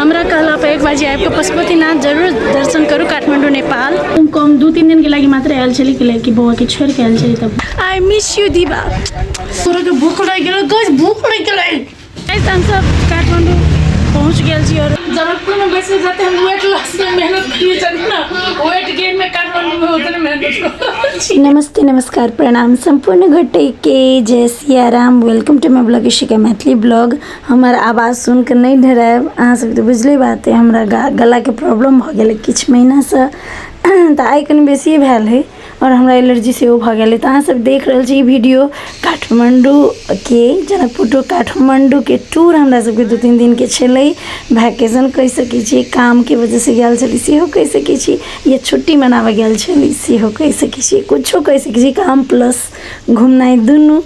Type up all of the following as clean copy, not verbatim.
हमरा कहला पर एक बाजी आबि कऽ पशुपतिनाथ जरूर दर्शन करू काठमाण्डू नेपाल। हम कम 2-3 दिन के लागि मात्र आयल छली कि कि बौआ के छोड़ के आयल छली तब। I miss you दिबा। तोरा के भूख लागि गेल गाइस, भूख लागि गेलै। गाइस हम सब काठमाण्डू पहुंच गेल छी और जनकपुर में बैसे जाते हम वेट लॉस में मेहनत करिए चली ना, वेट गेन में काठमांडू में उतने मेहनत करो। नमस्ते नमस्कार प्रणाम संपूर्ण गोटे के जय Siya Ram. Welcome to my blog Ishika Maithili blog. हमर आवाज़ सुन के नहीं डरायब, अहाँ सब तो बुझले बात है हमरा गला के प्रॉब्लम भऽ गेलै किछु महीनासँ, तऽ आइ कनि बेसिए भेल है और हमरा एलर्जी सेहो भऽ गेलै। तऽ अहाँ सब देख रहल छी ई वीडियो काठमाण्डूके जनकपुर टू काठमाण्डूके टूर हमरा सबके 2-3 दिनके छलै। वैकेशन कहि सकै छी, कामके वजहसँ गेल छली सेहो कहि सकै छी, या छुट्टी मनाबऽ गेल छली सेहो कहि सकै छी, कुछो कहि सकै छी, काम प्लस घुमनाइ दुनू।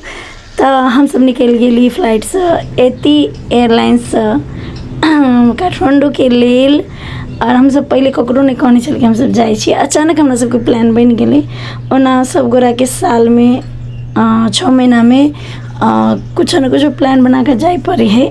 तऽ हमसब निकलि गेली फ्लाइटसँ एती एयरलाइन्ससँ काठमाण्डूके लेल। आओर हमसब पहिले ककरो नहि कहने छलियै कि हमसब जाइ छी, अचानक हमरा सबके प्लान बनि गेलै। ओना सब गोटाके सालमे 6 महीनामे कुछो ने कुछो प्लान बनाकऽ जाइ पड़ै हइ।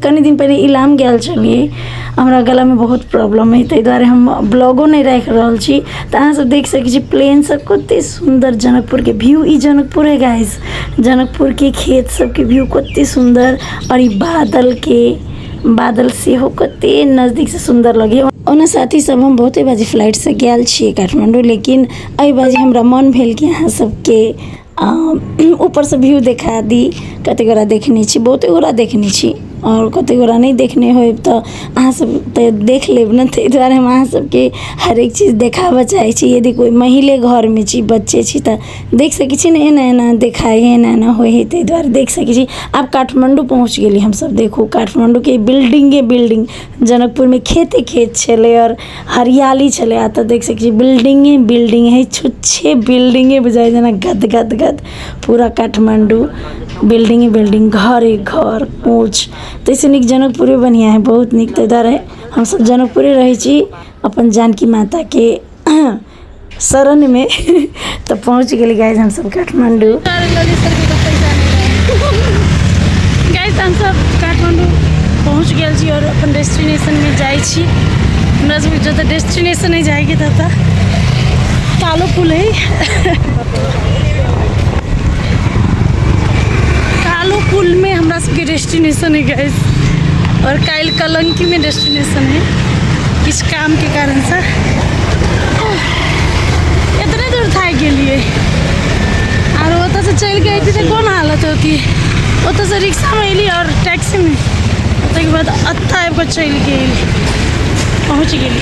कनि दिन पहिले इलाम गेल छलियै, हमरा गलामे बहुत प्रॉब्लम हइ ताहि दुआरे हम ब्लॉगो नहि राखि रहल छी। तऽ अहाँ सब देख सकै छी प्लेनसँ कते सुन्दर जनकपुरके व्यू। ई जनकपुर है गाइस, जनकपुरके खेत सबके व्यू कते सुन्दर और ई बादलके बादल सेहो कते नजदीकसँ सुन्दर लगैए। ओना साथी सब हम बहुते बाजी फ्लाइटसँ गेल छियै काठमाण्डू, लेकिन एहि बाजी हमरा मन भेल कि अहाँ सबके ऊपरसँ व्यू देखा दी। कते गोरा देखने छी, बहुते गोरा देखने छी और कते गोरा नहि देखने होयब तऽ अहाँ सब तऽ देख लेब ने, ताहि दुआरे हम अहाँ सबके हरेक चीज देखाबऽ चाहै छी। यदि कोइ महिले घरमे छी, बच्चे छी तऽ देख सकै छी ने, एना एना देखाइ हइ, एना एना होइ हइ, ताहि दुआरे देख सकै छी। आब काठमाण्डू पहुँच गेली हमसब। देखू काठमाण्डूके बिल्डिंगे बिल्डिंग, जनकपुरमे खेते खेत छलै आओर हरियाली छलै, आ तऽ देख सकै छी बिल्डिंगे बिल्डिंग हइ, छुच्छे बिल्डिंगे बुझाइ जेना गद गद गद पूरा काठमाण्डू बिल्डिंगे बिल्डिंग, घरे घर ऊँच। ताहिसँ नीक जनकपुरे बढ़िआँ हइ, बहुत नीक। ताहि दुआरे हमसब जनकपुरे रहै छी अपन जानकी माताके शरणमे। तऽ पहुँच गेली गाइस हमसब काठमाण्डू। गाइस हमसब काठमाण्डू पहुँच गेल छी और अपन डेस्टिनेशनमे जाइ छी। हमरा सबके जतऽ डेस्टिनेशन है जाइके ततऽ कालो पुल है, कालो पुलमे हमरा सबके डेस्टिनेशन है गाइस। और काल्हि कलंकीमे डेस्टिनेशन है किछु कामके कारणसँ। इतने दूर थाकि गेलियै आर ओतऽसँ चलि के अयती तऽ कोन हालत होती। ओतऽसँ रिक्शामे अयली और टैक्सीमे, ताहिके बाद एतऽ आबि कऽ चलि गेली, पहुँच गेली।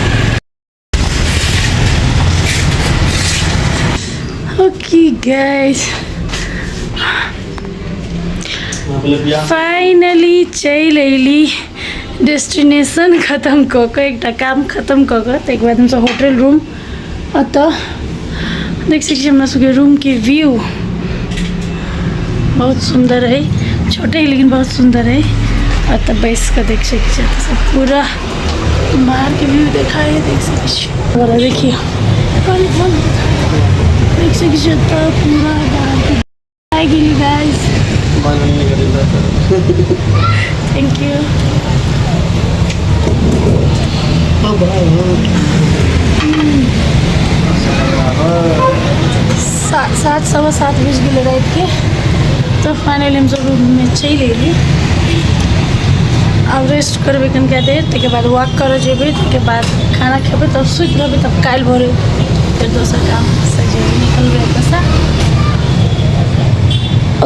ओके गाइस, फाइनली चलि अयली डेस्टिनेशन खतम कऽ कऽ, एकटा काम खतम कऽ कऽ। ताहिके बाद हमसब होटल रूम ओतऽ देख सकै छी। हमरा सबके रूमके व्यू बहुत सुन्दर है, छोटे है लेकिन बहुत सुन्दर है। ओतऽ बैस कऽ देख सकै छी, एतऽ सब पूरा बाहरके व्यू देखाइ है, देख सकै छी। बड़ा देखियौ देख सकै छी एतऽ पूरा बाहरके। आइ गेली गाइस, thank you. 7 7:15 बजि गेलै रातिके। तऽ फाइनली हमसब रूममे चलि अयली। आब रेस्ट करबै कनिका देर, ताहिके बाद वॉक करऽ जेबै, ताहिके बाद खाना खेबै, तब सुति रहबै, तब काल्हि भोरे फेर दोसर काम से जेबै, निकलबै एतऽसँ।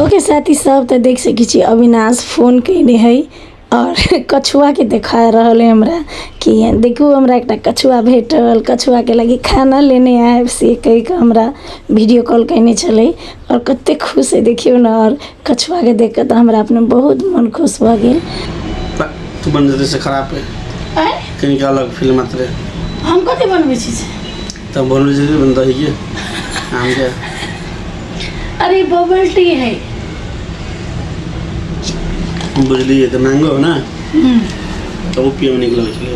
ओके साथी सब, तऽ देख सकै छी अविनाश फोन कयने है और कछुआके देखा रहल है हमरा कि देखू हमरा एकटा कछुआ भेटल, कछुआके लागि खाना लेने आयब से कहि कऽ हमरा वीडियो कॉल कयने छलै और कतेक खुश है देखियौ ने। और कछुआके देख कऽ तऽ हमरा अपने बहुत मन खुश भऽ गेल। तू बन जेतै से खराब है, कनिक अलग फिल्म मात्र। हम कथी बनबै छी से? तब बनबै छी बन दही के आम के। अरे बबल टी है। बुझलियै तऽ मैंगो हो ना, तऽ ओ पियमे नीक लगै छलै।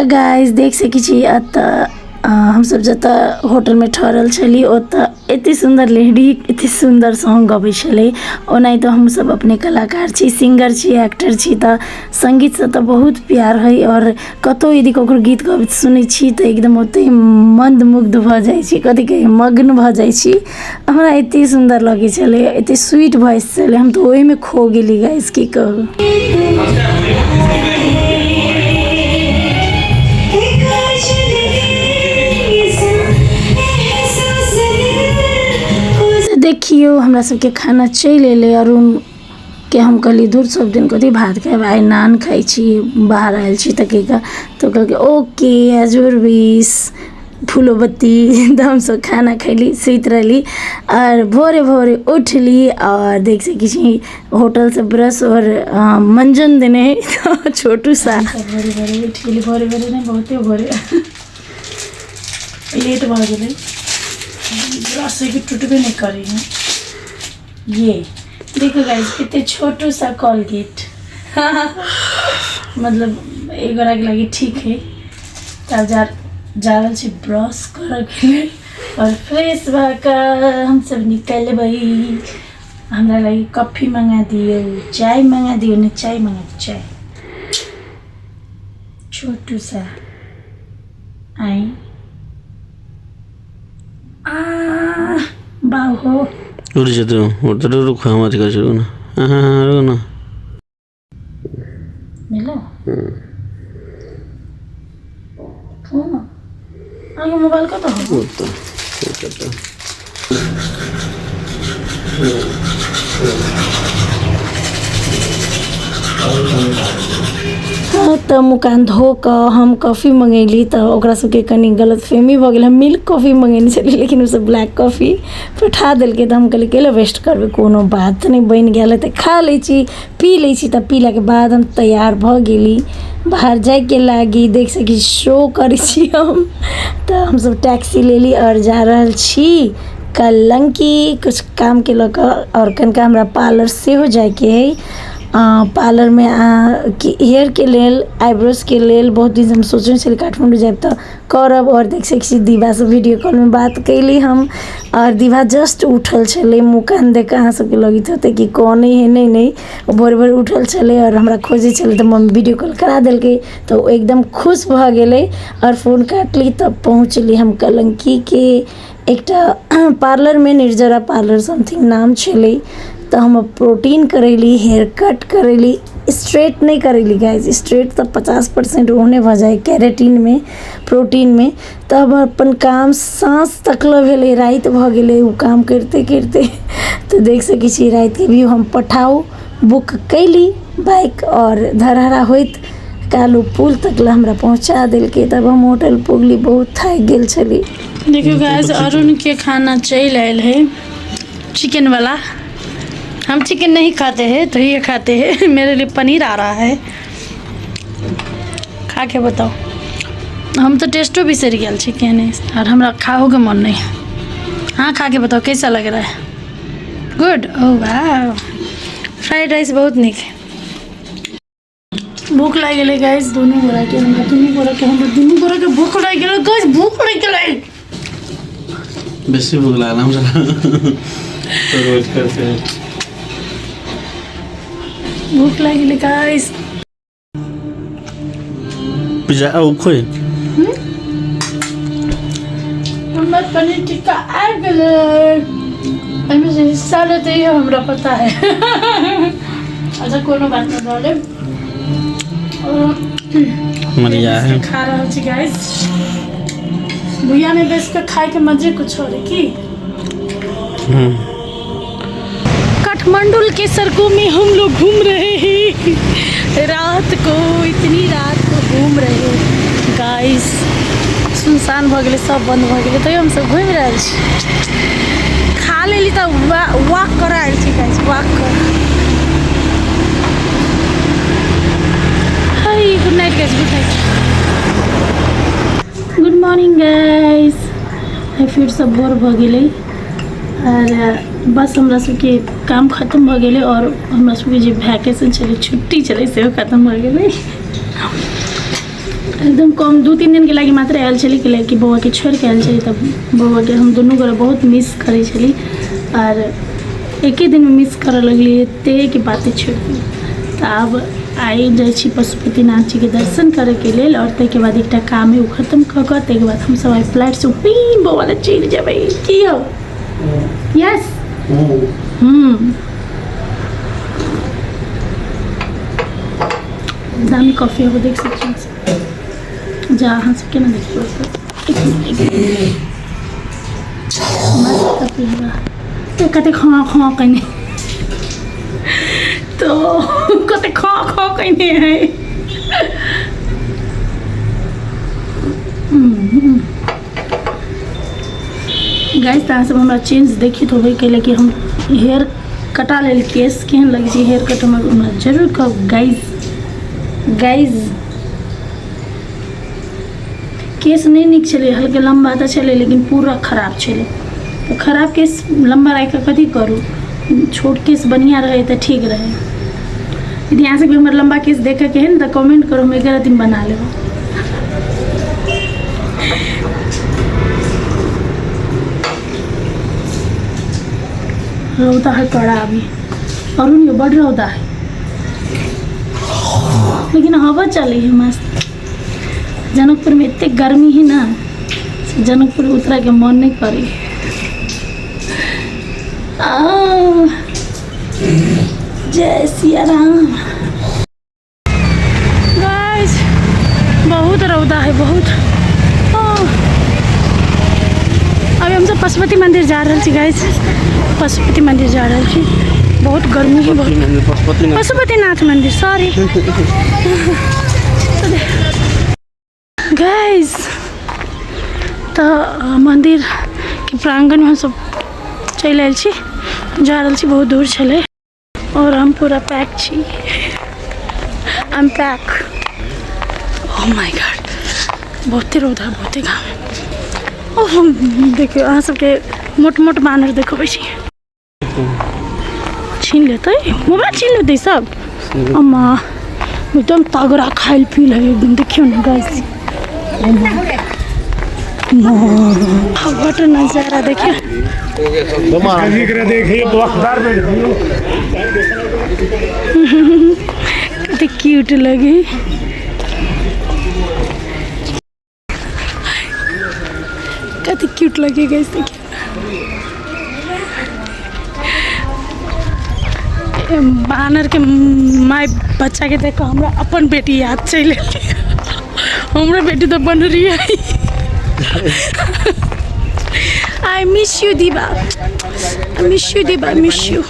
गाइस देख सकै छी एतऽ हमसब जतऽ होटलमे ठहरल छली ओतऽ एते सुन्दर लेडी एते सुन्दर सॉन्ग गबै छलै। ओनाहितो हमसब अपने कलाकार छी, सिंगर छी, एक्टर छी, तऽ सङ्गीतसँ तऽ बहुत प्यार हइ। आओर कतहु यदि ककरो गीत गबैत सुनै छी तऽ एकदम ओतहि मन्त्रमुग्ध भऽ जाइ छी, कथी कहै, मग्न भऽ जाइ छी। हमरा एते सुन्दर लगै छलै, एते स्वीट वॉइस छलै, हम तऽ ओहिमे खो गेली गाइस, की कहू। देखियौ हमरा सबके खाना चलि एलै अरुण के हम कहलियै धुर सब दिन कथी भात खायब, आइ नान खाइ छी, बाहर आयल छी तऽ कहि कऽ तऽ कहलकै ओके एज your विश फूलोबत्ती। तऽ हमसब खाना खयली, सुति रहली आओर भोरे भोरे उठली आओर देख सकै छी होटलसँ ब्रश आओर मंजन देने हइ छोटू सा। भोरे भोरे उठि गेली, भोरे भोरे नहि, बहुते भोरे, लेट भऽ गेलै। ब्रश कि टूटबे नहि करै है। ये देखो गाइस, कते छोटू सा कॉलगेट, मतलब एक गोटाके लागि ठीक है। तब जा जा रहल छी ब्रश करऽके लेल आओर फ्रेश भऽ कऽ हमसब निकलबै। हमरा लागि कॉफी मंगा दियौ, चाय मंगा दियौ ने, चाय मंगा दियौ, चाय छोटू सा। आई आ बाहो उठ जेतौ, उठ, रुक, हम अथी करै छी, रुक ना। हाँ हाँ हाँ, रुक ना। मिलो फोन, अहाँके मोबाइल कतऽ हो? ओतऽ ओतऽ। हँ, तऽ मुँह धो कऽ हम कॉफी मङ्गेली तऽ ओकरा सबके कनि गलतफहमी भऽ गेल। हम मिल्क कॉफी मङ्गेने छलियै, लेकिन ओसब ब्लैक कॉफी पठा देलकै। तऽ हम कहलियै कैला वेस्ट करबै, कोनो बात नहि, बनि गेल है तऽ खा लै छी, पी लै छी। तऽ पीलाके बाद हम तैयार भऽ गेली बाहर जाइके लागी। देख सकै छी, शो करै छी हम। तऽ हमसब टैक्सी लेली आओर जा रहल छी कलङ्की किछु कामके लऽ कऽ आओर कनिका हमरा पार्लर सेहो जाइके हइ। पार्लरमे हेयरके लेल, आइब्रोजके लेल। बहुत दिनसँ हम सोचने छली काठमाण्डू जायब तऽ करब। आओर देख सकै छी दिवासँ वीडियो कॉलमे बात कयली हम आओर दिवा जस्ट उठल छलै। मुँह कान देख कऽ अहाँ सबके लगैत होतै कि कनै हइ। नहि नहि, ओ भोरे भोरे उठल छलै आओर हमरा खोजै छलै, तऽ मम्मी वीडियो कॉल करा देलकै तऽ ओ एकदम खुश भऽ गेलै आओर फोन काटली। तब पहुँचली हम कलङ्कीके एकटा पार्लरमे, निर्जरा पार्लर समथिंग नाम छलै। तऽ हम प्रोटीन करैली, हेयर कट करैली, स्ट्रेट नहि करैली गाइज, स्ट्रेट तऽ 50% ओहने भऽ जाइ कैरेटीनमे, प्रोटीनमे। तब अपन काम साँझ तकले भेलै, राति भऽ गेलै ओ काम करिते करिते। तऽ देख सकै छी रातिके व्यू। हम पठाउ बुक कयली बाइक आओर धरहरा होइत कालू पुल तक हमरा पहुँचा देलकै। तब हम होटल पुगली, बहुत थाकि गेल छली। देखियौ गाइस, अरुण के खाना चलि आयल है चिकन वाला। हम चिकन नहीं खाते हैं तो ये खाते हैं। मेरे लिए पनीर आ रहा है। खा के बताओ। हम तो टेस्टो बिसरि गेल छी केहन, और हमरा खाहोके मन नहीं। हाँ, खा के बताओ कैसा लग रहा है? गुड। ओ वाह, फ्राइड राइस बहुत नीक। भूख लागि गेलै गाइस दुनू गोरा के, हमरा दुनू गोरा के, हमरा दुनू गोरा के भूख लागि गेलै गाइस, भूख लागि गेलै। बेसी भूख लागल हमरा तो रोज करते हैं। भूख लागि गेलै गाइस। पिज्जा ओ खोइ। हमर पनीर टिक्का आबि गेलै। एहिमे से हिस्सा लेतै ये हमरा पता है। अच्छा, कोनो बात नहि भऽ गेलै। मरिया है। खा रहल छी गाइस। भुइया में बैस के खाए के मजे कुछ और है की। काठमांडू के सड़कों में हम लोग घूम रहे हैं रात को, इतनी रात को घूम रहे हैं गाइस। सुनसान भऽ गेलै, सब बंद भऽ गेलै, तैयो हमसब घूमि रहल छी। खा लेली तऽ वॉक करऽ आयल छी गाइस, वॉक कर। Hi, good night guys, good night, good morning guys. आइ फेरसँ भोर भऽ गेलै आओर बस हमरा सबके काम खतम भऽ गेलै आओर हमरा सबके जे वैकेशन छलै, छुट्टी छलै, सेहो खतम भऽ गेलै। एकदम कम 2-3 दिनके लागि मात्रै आयल छली, कि बौआके छोड़िके आयल छली। तऽ बौआके हम दुनू गोरा बहुत मिस करै छली आर एके दिनमे मिस करऽ लगलियै एते कि बाते छोड़ि दियौ। तऽ आब आइ जाइ छी पशुपतिनाथ जीके दर्शन करैके लेल आओर ताहिके बाद एकटा काम है ओ खतम कऽ कऽ ताहिके बाद हमसभ आइ फ्लाइटसँ हुई बौआ लए चलि जेबै। की यौ? यस। दामी कॉफी हो, देख सकते छी जा अहाँ सब केना देखियौ तऽ एक मिनट, एक मिनट। मस्त कॉफी है तो कते खा खा कने तो कते खा खा कने है। गाइस तऽ अहाँ सब हमरा चेंज देखित होबै, कैले कि हम हेयर कटा लेल केस। केहन लगै छै हेयर कट हमर, हमरा जरूर कहब गाइस। गाइस केस नहि नीक छलै, हल्के लम्बा तऽ छलै लेकिन पूरा खराब छलै। तऽ खराब केस लम्बा राखि कऽ कथी करू, छोट केस बढ़िआँ रहै तऽ ठीक रहै। यदि अहाँ सबके हमर लम्बा केस देखैके है ने तऽ कमेंट करू, हम 11 दिन बना लेब। रौदा है कड़ा अभी अरुण, ये बड़ रौदा है लेकिन हवा चले है मस्त। जनकपुर में इतने गर्मी है ना, से जनकपुर उतरा के मन नहीं करे। जय सिया राम। गाइस बहुत रौदा है बहुत। अभी हम सब पशुपति मंदिर जा रहे छी गाइस, पशुपति मंदिर जा रहे छी। बहुत गर्मी है, बहुत। पशुपतिनाथ मंदिर, सॉरी गाइस। तऽ मंदिर के प्रांगण में हम सब चलि आयल छी, जा रहल छी, बहुत दूर छलै और हम पूरा पैक छी। I am pack. Oh my God, बहुते रौदा, बहुते घाम। ओह देखियौ अहाँ सबके मोट मोट बानर देखबै छी। छीन लेतै मोबाइल, छीन लेतै सब। अम्मा एकदम तगड़ा खाइल पील है एकदम, देखियौ ने गाइस। बट नजारा देखियौ। कते क्यूट लगे, कते क्यूट लगे गाइस। देखियौ बानर के माय बच्चा के देख कऽ हमरा अपन बेटी याद चलि एलै। हमरो बेटी तऽ बनरी है। I miss you Diba, I miss you Diba, miss you.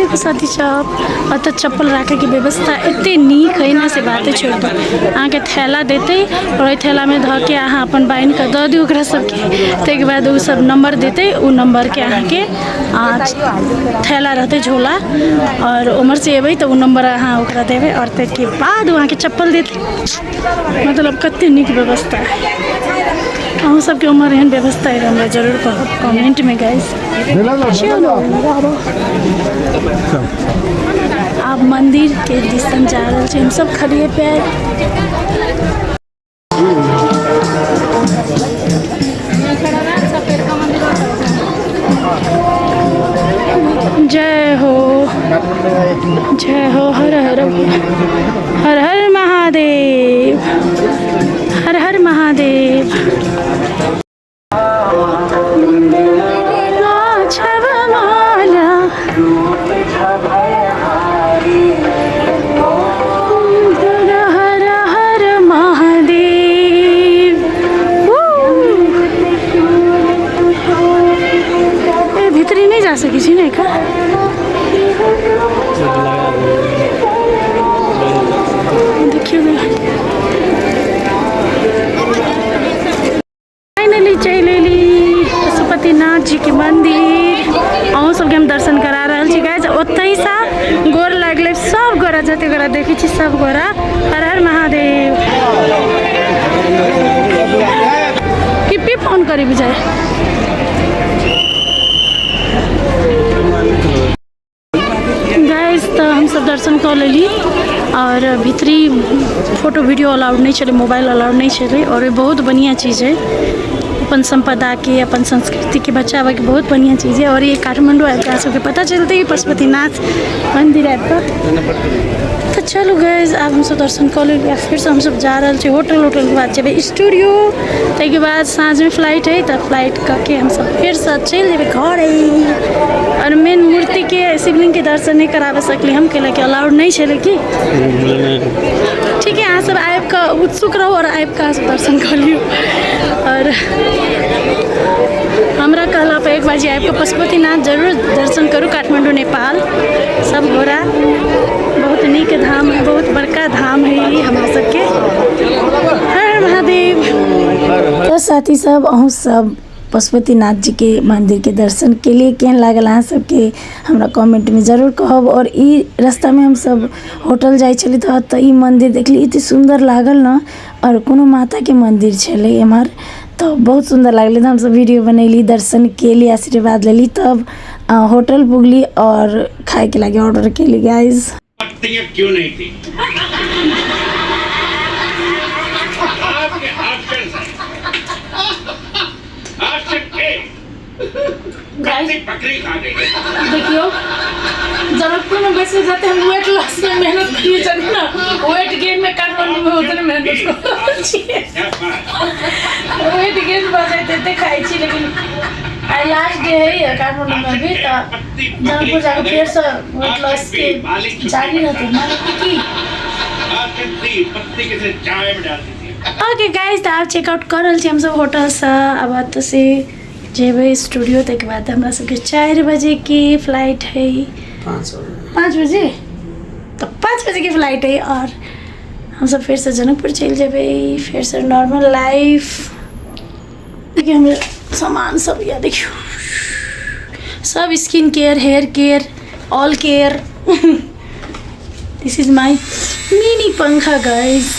देखो साथी सब, अतऽ चप्पल राखैके व्यवस्था एते नीक है ने से बाते छोड़ि दू। अहाँके थैला देतै और ओहि थैलामे धऽ के अहाँ अपन बान्हि कऽ दऽ दियौ ओकरा सबके। ताहिके बाद ओ सब नम्बर देतै, ओ नम्बरके अहाँके थैला रहतै झोला, और उम्हरसँ एबै तऽ ओ नम्बर अहाँ ओकरा देबै और ताहिके बाद ओ अहाँके चप्पल देतै। मतलब कते नीक व्यवस्था है। अहूँ सबके उम्हर एहन व्यवस्था है हमरा जरूर कहब कमेंटमे गाइस। आब मंदिर के दिसन जा रहल छी हमसब खड़िए पैर। जय हो, जय हो, हर हर हर हर महादेव, हर हर महादेव। हर हर महादेव। ए भित्री नहीं जा सकै छी ने का? देखियौ फाइनली चलि एली पशुपतिनाथ जी के मंदिर। अहूँ सबके हम दर्शन करा रहल छी गाइस। ओतहिसँ गोर लागलै सब गोरा, जते गोरा देखै छी सब गोरा। हर हर महादेव। किप्पी फोन करी बुझाइ। कऽ लेली। आओर भीतरी फोटो वीडियो अलाउड नहि छलै, मोबाइल अलाउड नहि छलै। आओर ई बहुत बढ़िआँ चीज है, अपन सम्पदाके अपन संस्कृतिके बचाबैके बहुत बढ़िआँ चीज है। आओर ये काठमाण्डू आबिके अहाँ सबके पता चलतै कि पशुपतिनाथ मन्दिर आबिकऽ। तऽ चलू गाइज, आब हमसब दर्शन कऽ लेलियै, फेरसँ हमसब जा रहल छी होटल। होटलके बाद जेबै स्टूडियो, ताहिके बाद साँझमे फ्लाइट है, तऽ फ्लाइट कऽ के हमसब फेरसँ चलि जेबै घरे। आओर मेन मूर्तिके शिवलिङ्गके दर्शन नहि कराबऽ सकली हम, कैलाकि अलाउड नहि छलै। की ठीक है, अहाँ सब आबि कऽ उत्सुक रहू आओर आबि कऽ अहाँ सब दर्शन कऽ लियौ। आओर हमरा कहला पर एक बार जे आबि कऽ पशुपतिनाथ जरूर दर्शन करू, काठमाण्डू नेपाल सब गोरा। बहुत नीक धाम है, बहुत बड़का धाम है ई हमरा सबके। हर हर महादेव। तऽ साथी सब, अहूँ सब पशुपतिनाथ जीके मन्दिरके दर्शन केलिए, केहन लागल अहाँ सबके हमरा कमेंटमे जरूर कहब। आओर ई रास्तामे हमसब होटल जाइ छली तऽ ओतऽ ई मन्दिर देखली, एते सुन्दर लागल ने। आओर कोनो माताके मन्दिर छलै एम्हर, तऽ बहुत सुन्दर लागलै, तऽ हमसब वीडियो बनैली, दर्शन केली, आशीर्वाद लेली, तब होटल पुगली आओर खाइके लागि ऑर्डर केली गाइज। पत्तियां क्यों नहीं थी आपके ऑप्शन है ऑप्शन ए गाइस पत्ती बकरी खा गई। देखियो, जनकपुर में वैसे जाते हम वेट लॉस में मेहनत करिए चली ना, वेट गेन में काठमांडू में उतने मेहनत करै छियै। वेट गेन भऽ जाइत एते खाइ छी, लेकिन आइ लास्ट डे है काठमांडू में अभी, तऽ जनकपुर जाके फेरसँ वेट लॉस के जारी रहतै ना की। ऑप्शन सी पत्ती किसी चाय में डाल दी थी। ओके गाइस, तऽ आब चेकआउट कऽ रहल छी हमसब होटलसँ। आब एतऽसँ जेबै स्टूडियो, ताहिके बाद हमरा सबके 4 बजेके फ्लाइट है। 5 बजे। 5 बजे, तऽ 5 बजेके फ्लाइट है आओर हमसब फेरसँ जनकपुर चलि जेबै, फेरसँ नॉर्मल लाइफ। देखियौ, हमर सामान सब यऽ, देखियौ, सब skin care, hair care, all care. This is my mini पंखा गाइस।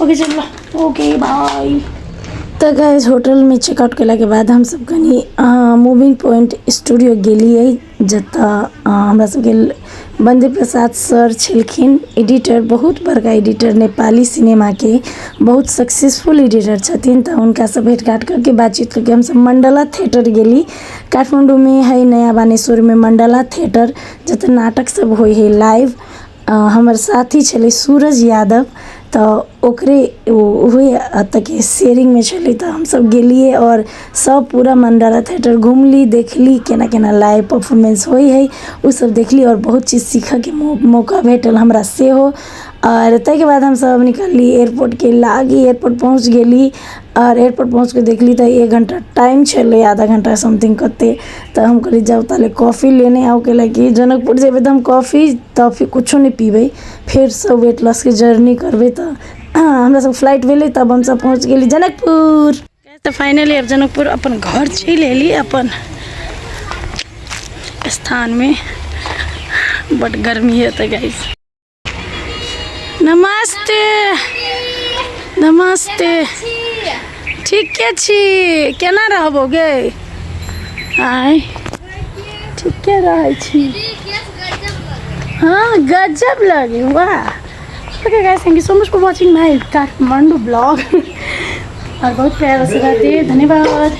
ओके, चलो, ओके, बाय। तऽ गाइज, होटलमे चेकआउट केलाके बाद हमसब कनि मूविंग पॉइंट स्टूडियो गेलियै, जतऽ हमरा सबके बन्दी प्रसाद सर छलखिन एडिटर, बहुत बड़का एडिटर, नेपाली सिनेमाके बहुत सक्सेसफुल एडिटर छथिन। तऽ हुनकासँ भेट घाट करके, बातचीत करके हमसब मण्डला थिएटर गेली। काठमाण्डूमे हइ, नया बानेश्वरमे मण्डला थिएटर, जतऽ नाटक सब होइ हइ लाइव। हमर साथी छलै सूरज यादव, तऽ ओकरे ओहे एतऽके शेयरिंगमे छलै। तऽ हमसब गेलियै आओर सब पूरा मण्डला थिएटर घुमली, देखली, केना केना लाइव परफॉर्मेंस होइ हइ, ओसब देखली आओर बहुत चीज सीखऽके मौका भेटल हमरा सेहो। आओर ताहिके बाद हमसब निकलली एयरपोर्टके लागी, एयरपोर्ट पहुँच गेली। आओर एयरपोर्ट पहुँचके देखली तऽ एक घण्टा टाइम छलै, आधा घण्टा समथिंग कते। तऽ हम कहली, जाउ ताले कॉफी लेने आउ, कैलाकि जनकपुर जेबै तऽ हम कॉफी तॉफी कुछो नहि पीबै, फेरसँ वेट लॉसके जर्नी करबै। तऽ हमरा सब फ्लाइट भेलै, तब हमसब पहुँच गेली जनकपुर। तऽ फाइनली अब जनकपुर अपन घर चलि एली, अपन स्थानमे। बड गर्मी है तऽ गाइस। नमस्ते, नमस्ते। ठीके छी। केना रहबो गे आय? ठीके रहै छी। हाँ, गजब लगे, वाह। Okay guys, thank you so much for watching my Kathmandu vlog और बहुत प्यार आशीर्वाद दिए, धन्यवाद।